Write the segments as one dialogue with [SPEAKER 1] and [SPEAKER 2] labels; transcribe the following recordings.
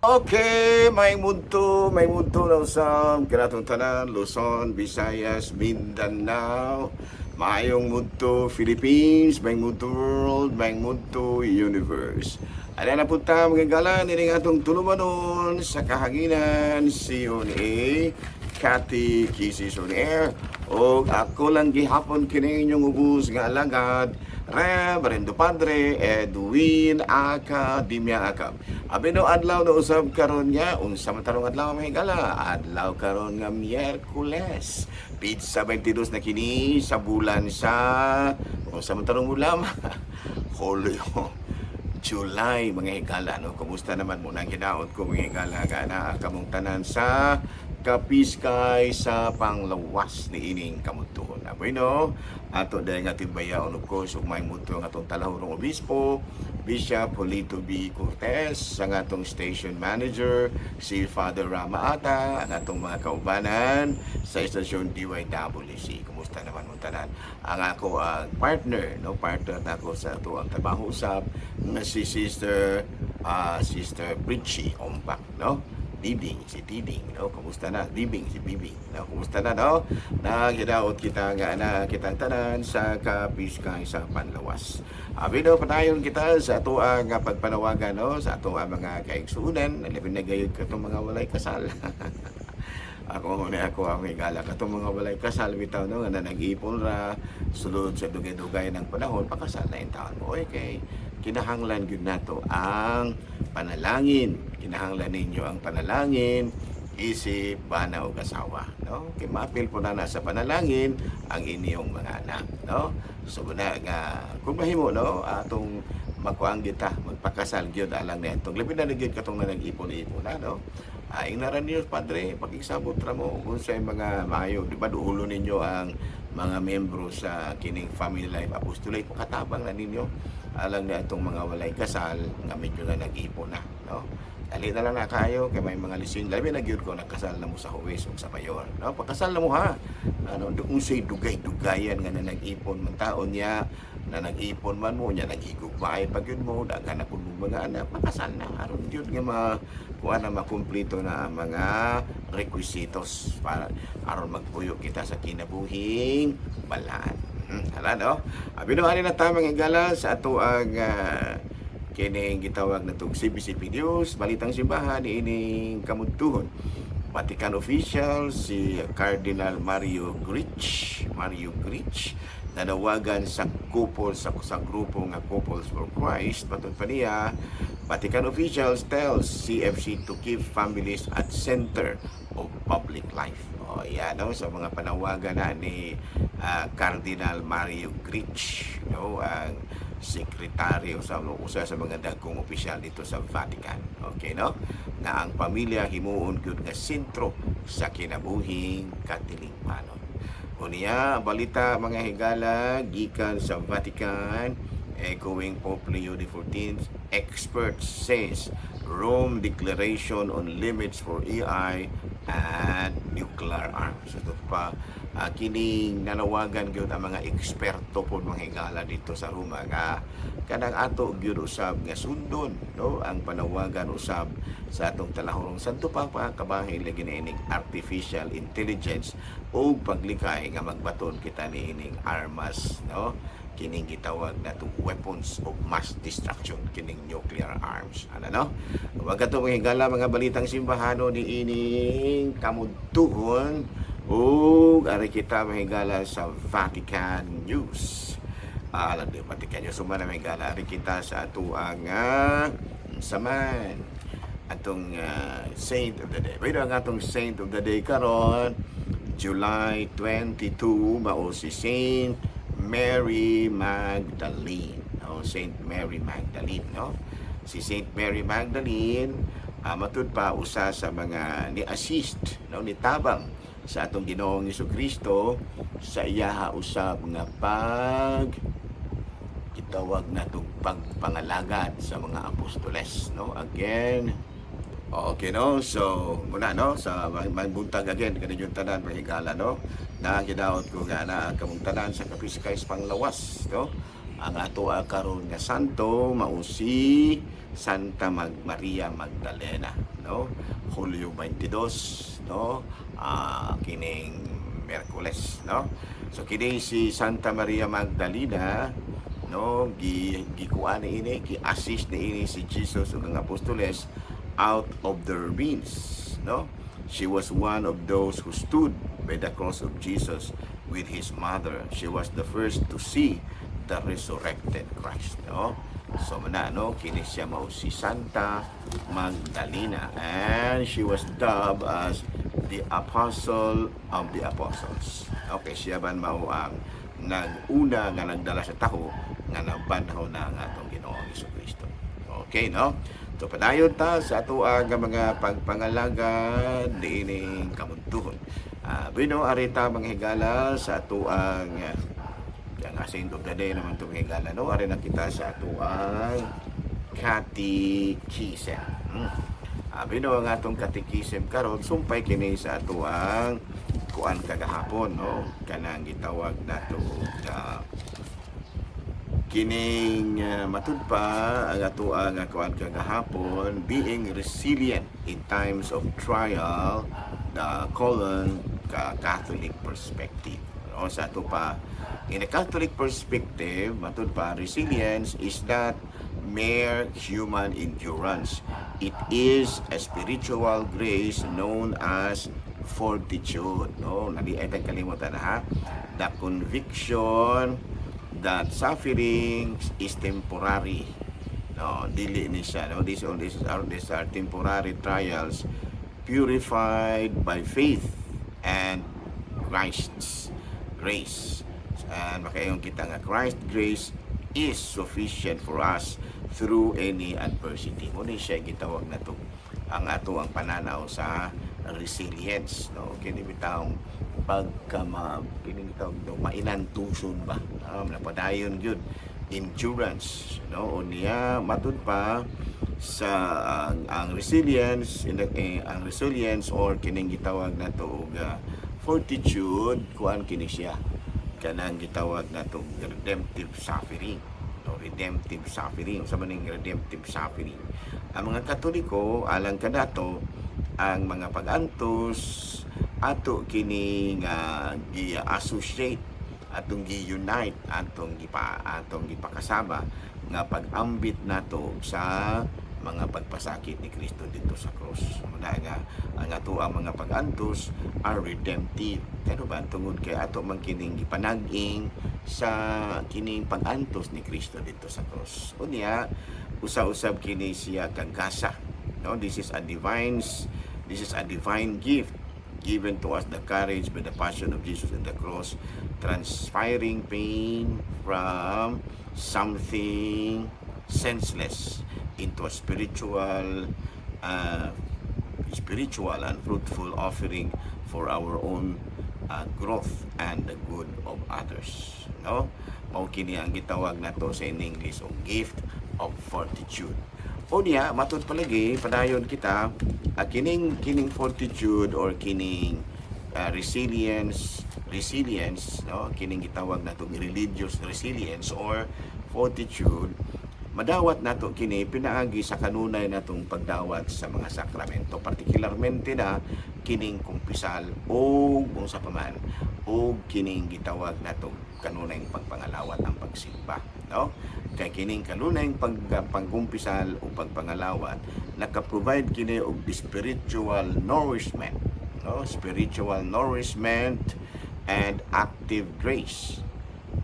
[SPEAKER 1] Okay, may munto na usab kanatong tanan, Luzon, Visayas, Mindanao, maayong munto Philippines, maayong munto world, maayong munto universe. Ano na punta, mga gala, nining atong tulumanon sa kahanginan, CONA, Catechism on Air, o ako lang gihapon kini inyong ubos nga alagad, Reverendo Padre Edwin Academia Acab. Abi no, adlaw na usab karon nga unsa man tarong adlaw, mga higala? Adlaw karon nga Miyerkules. Petsa 22 na kini sa bulan sa unsa man tarong bulan? Hulyo. July, mga higala, no? Kumusta naman mo nang hinaot ko, mga higala, nga naa kamong tanan sa kapiskay sa panglawas ni ining kamuntuhon. Aboy no, ato dahil nga timbayaon, of course, ug may muto ang atong talahurong obispo, Bishop Polito B. Cortez, ang atong station manager, si Father Rama Ata, ang atong mga kaubanan sa istasyon DYWC. Kumusta naman mo tanan? Ang ako ang partner, no, partner nako sa ato ang trabaho usab nga si Sister Britchie Ombak, no? Dibing, si Dibing, no? Kumusta na? Dibing, si Bibing, no? Kumusta na, no? Naghidaot kita nga na kitang tanan sa kapiskay sa panlawas. Abi no, padayon kita sa ato ang pagpanawagan, no? Sa ato ang mga kaigsuunan, labi na gayud katong mga walay kasal. Ako na ako ang higala katong mga walay kasal bitaw, no, nga nag-ipon ra sulod sa dugay-dugay ng panahon, pakasal na taon mo. Okay, kinahanglan gyud nato ang panalangin, kinahanglan ninyo ang panalangin isip bana og asawa, no, kay maapil po na sa panalangin ang inyong mga anak, no? So na nga kung mahimo, no, atong makuang kita magpakasal gyud alang niadtong labi na gyud katong na nag-ipon-ipon na, no? Ah, ingnaran niyo, padre, pakigsabot ra mo kung sa mga maayo, di ba duulo ninyo ang mga membro sa kining Family Life Apostolate, makatabang na ninyo alang na itong mga walay kasal nga medyo na nag-ipon na, no? Dali na lang na kayo kay may mga lising, labi na gyud ko nakasal na mo sa huwes o sa mayor, no? Pagkasal na mo ha. Ano, kung say dugay-dugayan nga na nag-ipon man taon niya, na nag-ipon man mo niya, nag-igugmaay pag yun mo, daghan na pud mo mga anak, makasal na aron gyud nga ma kuha na makumplito na ang mga requisitos para aron magpuyo kita sa kinabuhing balaan. Hala no. Abi no, ani na ta, mga higala, sa ato ang kining gitawag na tug CBCP News, Balitang Simbahan ining kamudtuhon. Vatican official si Cardinal Mario Grech, Mario Grech, nanawagan sa couple sa grupo nga Couples for Christ. Matod pa niya, Vatican officials tells CFC to keep families at center of public life. O yan, no, sa mga panawagan na ni Cardinal Mario Grech, no, ang sekretaryo sa usa sa mga dagkong opisyal dito sa Vatican. Okay, no? Nga ang pamilya himuon gyud nga sentro sa kinabuhing katilingbanon. Unya, balita, mga higala, gikan sa Vatican, echoing Pope Leo XIV, experts says Rome Declaration on Limits for AI and Nuclear Arms. Ito pa, kining nanawagan gyud ang mga eksperto po, mga higala, dito sa Roma nga kanang ato gyud usab nga sundon, no, ang panawagan usab sa atong talahurong Santo Papa kabahin lagi niining artificial intelligence ug paglikay nga magbaton kita niining armas, no, kining gitawag natong weapons of mass destruction, kining nuclear arms, ano, no? Wag kato, mga higala, mga balitang simbahano ni ining kamudtuhon ug ari kita, mga higala, sa Vatican News. Alam di Vatican News suma na, mga higala, ari kita sa ato ang saman atong saint of the day. Pero ang atong saint of the day karon, July 22, mao si Saint Mary Magdalene. No, Saint Mary Magdalene, no? Si Saint Mary Magdalene, matud pa usa sa mga ni-assist, no, nitabang sa atong Ginoong Kristo sa iyaha usab nga pag gitawag natong pagpangalagad sa mga apostoles, no? Again, okay, no? So, muna, no? Sa magbuntag again, kaninyong tanan, mga higala, no? Na ginaot ko nga na kamong tanan sa kapiskay panglawas, no? Ang ato karon nga santo mao si Santa Maria Magdalena, no? Hulyo 22, no? Kining Miyerkules, no? So kini si Santa Maria Magdalena, no, gikuan ni ini, gi-assist ni ini si Jesus ug ang apostoles out of their means, no? She was one of those who stood by the cross of Jesus with his mother. She was the first to see the resurrected Christ, no? So mana, no, kini siya mao si Santa Magdalena and she was dubbed as the apostle of the apostles. Okay, siya ban mao ang nag-una nga nagdala sa taho nga nabanhaw na ang atong Ginoong Kristo. Okay, no? So padayon ta sa ato ang mga pagpangalagad niining kamuntuhon. Bueno, ari ta, mga higala, sa ato ang saint of the day naman itong higala, no? Ari na kita sa ato ang catechism. Bueno, ang atong catechism karon sumpay kini sa ato ang kuan kagahapon, no? Kanang gitawag nato kining matud pa ang ato ang kuan kagahapon, being resilient in times of trial, the colon ka Catholic perspective, no? Sa ato pa, in a Catholic perspective, matud pa, resilience is not mere human endurance. It is a spiritual grace known as fortitude, no? Nadi ay kalimutan ha, the conviction that suffering is temporary. No, dili ni siya. No, these are temporary trials purified by faith and Christ's grace. And makaingon kita nga Christ's grace is sufficient for us through any adversity. Mao ni siya gitawag nato ang ato ang pananaw sa resilience, no? Kini bitawng pagka ma kini gitawag no, mainantuson ba, napadayon gyud, endurance, no? Unya matud pa sa ang resilience in the, ang resilience or kining gitawag nato og fortitude, kuan kini siya kanang gitawag nato redemptive suffering, no? Redemptive suffering. Sa maning redemptive suffering, ang mga Katoliko, alang kanato, ang mga pag-antos ato kini nga gi-associate, atong gi-unite, atong gipakasaba nga pag-ambit nato sa mga pagpasakit ni Kristo dito sa cross. Muna nga ang ato ang mga pag-antos are redemptive. Kano ba? Tungod kay ato man kining gipanag-ing sa kining pag-antos ni Kristo dito sa cross. Unya usa-usab kini siya kagasa. No, this is a divine gift given to us, the courage by the passion of Jesus in the cross, transferring pain from something senseless into a spiritual and fruitful offering for our own growth and the good of others, no? Mao kini ang gitawag nato sa in English og gift of fortitude. Unya matud palagi, padayon kita, kining fortitude or kining resilience, no, kining gitawag nato religious resilience or fortitude, madawat nato kini pinaagi sa kanunay natong pagdawat sa mga sakramento, partikularmente na kining kumpisal o unsa pa man o kining gitawag natong kanunay pagpangalawat, ang pagsimba, no? Kay kining kanunay pagkumpisal o pagpangalawat, naka-provide kini og spiritual nourishment, no? Spiritual nourishment and active grace,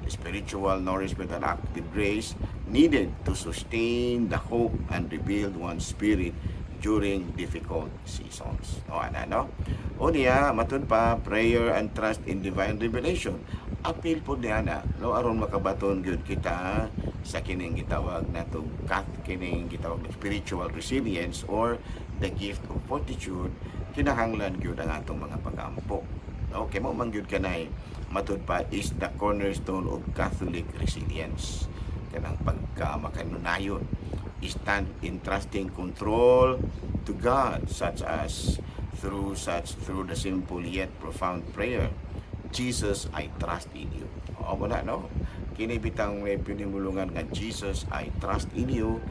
[SPEAKER 1] spiritual nourishment and active grace needed to sustain the hope and rebuild one's spirit during difficult seasons. O ana, no? Unya, matud pa, prayer and trust in divine revelation. Apil po niya na, no, aron makabaton gyud kita sa kining gitawag natong kining gitawag na spiritual resilience or the gift of fortitude, kinahanglan gyud ang atong mga pagampo. No, kay mao man gyud kanay matud pa is the cornerstone of Catholic resilience. Kanang pagka makanunayon, stand entrusting control to God, such as through the simple yet profound prayer, "Jesus, I trust in you." O mo na, no? Kini bitang may pinimulungan nga "Jesus, I trust in you"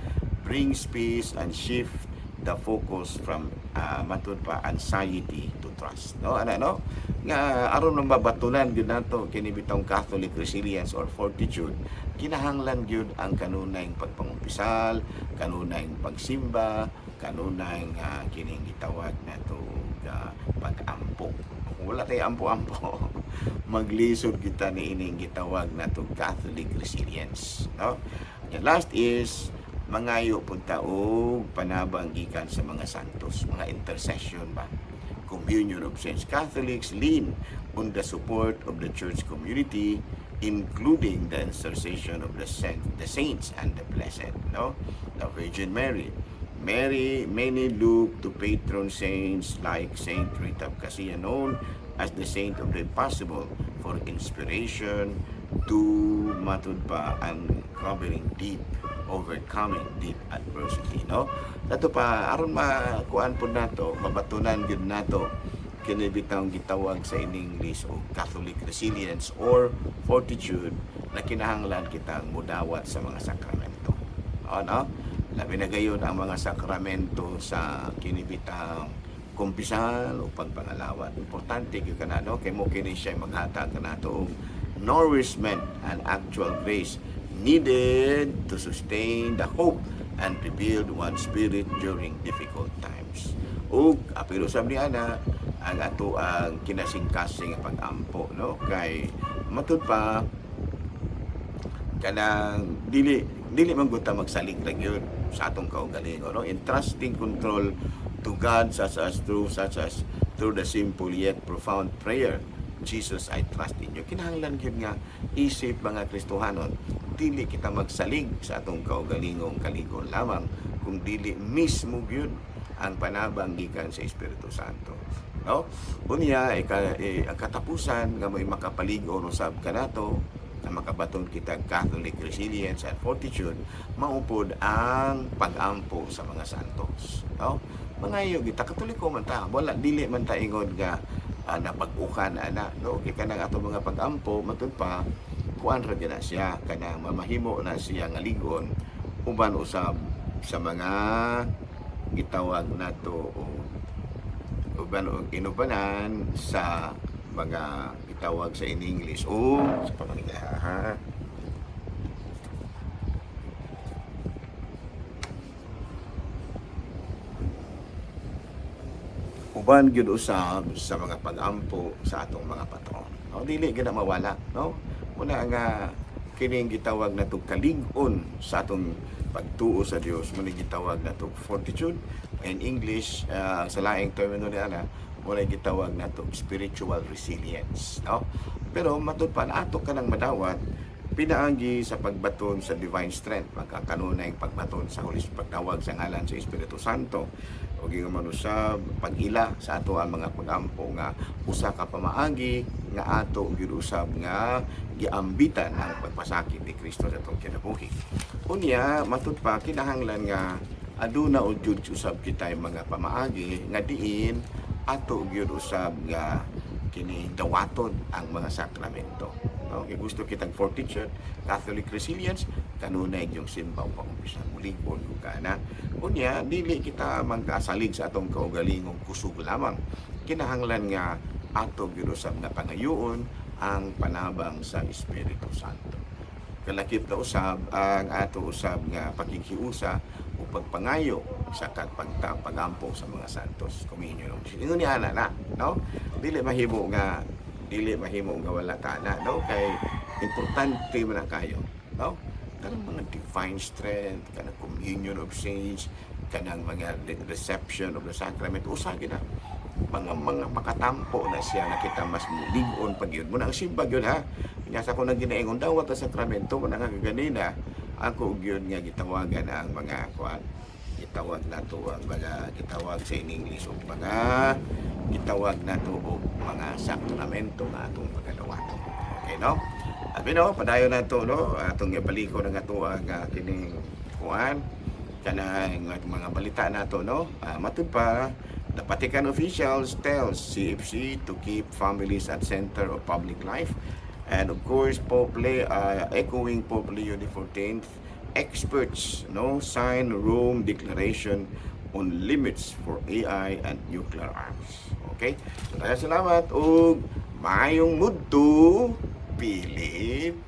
[SPEAKER 1] brings peace and shift the focus from matud pa, anxiety to trust, no? Ana, no, nga aron mabatunan gyud nato kini bitong Catholic resilience or fortitude, kinahanglan gyud ang kanunay pagpangumpisal, kanunay pagsimba, kanunay kining gitawag nato pag-ampo. Kung wala tay ampo-ampo, maglisod kita ni ining gitawag nato Catholic resilience, no? The last is mangayo pud ta og panabang gikan sa mga santos, mga intercession ba, communion of saints. Catholics lean on the support of the church community, including the intercession of the saints and the blessed, no? The Virgin Mary. Many look to patron saints like Saint Rita of Cascia, known as the Saint of the Impossible, for inspiration to, matud pa, uncovering deep overcoming deep adversity, no? Dato pa, aron makuan pud nato, mabatunan gyud nato kini bitang gitawag sa in English og Catholic resilience or fortitude, na kinahanglan kitang mudawat sa mga sakramento. O, no? Labi na gayon ang mga sakramento sa kinibitang kumpisal o pagpangalawat. Importante gyud kana, no? Kay mo kini siya maghatag kanato og nourishment and actual grace needed to sustain the hope and rebuild one's spirit during difficult times. Ug apil usab ni ana ang ato ang kinasingkasing nga pag-ampo, no? Kay matud pa, kanang dili dili man gud ta magsalig ra gyud sa atong kaugalingon, no? Entrusting control to God, such as through the simple yet profound prayer, "Jesus, I trust in you." Kinahanglan gyud nga isip mga Kristohanon, dili kita magsalig sa atong kaugalingong kaligon lamang, kung dili mismo gyud ang panabang gikan sa Espiritu Santo, no? Unya ika, eh, ang katapusan nga may makapalig-on usab kanato na makabaton kita Catholic resilience and fortitude, maupod ang pag-ampo sa mga santos, no? Mangayo kita, Katoliko man ta, wala dili man ta ingon nga napag-ukan ana, no? Kay kanang ato mga pag-ampo, matud pa, kuan ra gyud na siya, kanang mamahimo na siya nga ligon uban usab sa mga gitawag nato o uban og inubanan sa mga gitawag sa in English o sa pamangyaha. Uban gyud usab sa mga pag-ampo sa atong mga patron. No, dili gyud na mawala, no? Muna nga kining gitawag natong kalig-on sa atong pagtuo sa Dios, mo ni gitawag natong fortitude in English, sa laing termino ni ana, mo na gitawag natong spiritual resilience, no? Pero matud pa, ato ka nang madawat pinaagi sa pagbaton sa divine strength, magkakanunay pagbaton sa Holy pagtawag sa ngalan sa Espiritu Santo o man usab pag-ila sa ato ang mga pagampo nga usa ka pamaagi nga ato gyud usab nga giambitan ang pagpasakit ni Kristo sa atong kinabuhi. Unya matud pa, kinahanglan nga aduna og jud usab kitay mga pamaagi nga diin ato gyud usab nga kini dawaton ang mga sakramento. No? Kay gusto kitang fortitude, Catholic resilience, kanunay yung simba o pangumpisa. Mulig-on ka na. Unya, dili kita magkasalig sa atong kaugalingong kusog lamang. Kinahanglan nga ato gyud usab nga pangayoon ang panabang sa Espiritu Santo. Kalakip na usab ang ato usab nga pakikiusa o pagpangayo sa pagta pagampo sa mga santos, communion. Ingon ni ana na, no? Dili mahimo nga wala ta na, no? Kay importante man ang kayo, no? Kanang mga divine strength, kanang communion of saints, kanang mga reception of the sacrament, usa gyud na mga makatampo na siya nga kita mas lig-on pag yun mo na ang simba gyud, ha. Nya sa ko nang ginaingon, dawat ang sakramento mo na nga ganina ako gyud nga gitawagan ang mga kuan, gitawag nato ang mga gitawag sa in English og mga gitawag nato og mga sakramento nga atong pagadawaton. Okay, no? Abi, no, padayon nato, no, atong ibaliko na nga to ang kining kuan, kanang atong mga balita nato, no? Matud pa The Vatican officials tells CFC to keep families at center of public life. And of course, echoing Pope Leo XIV, experts, no, sign Rome Declaration on limits for AI and nuclear arms. Okay? So, kaya salamat ug maayong mudto, Pilipinas.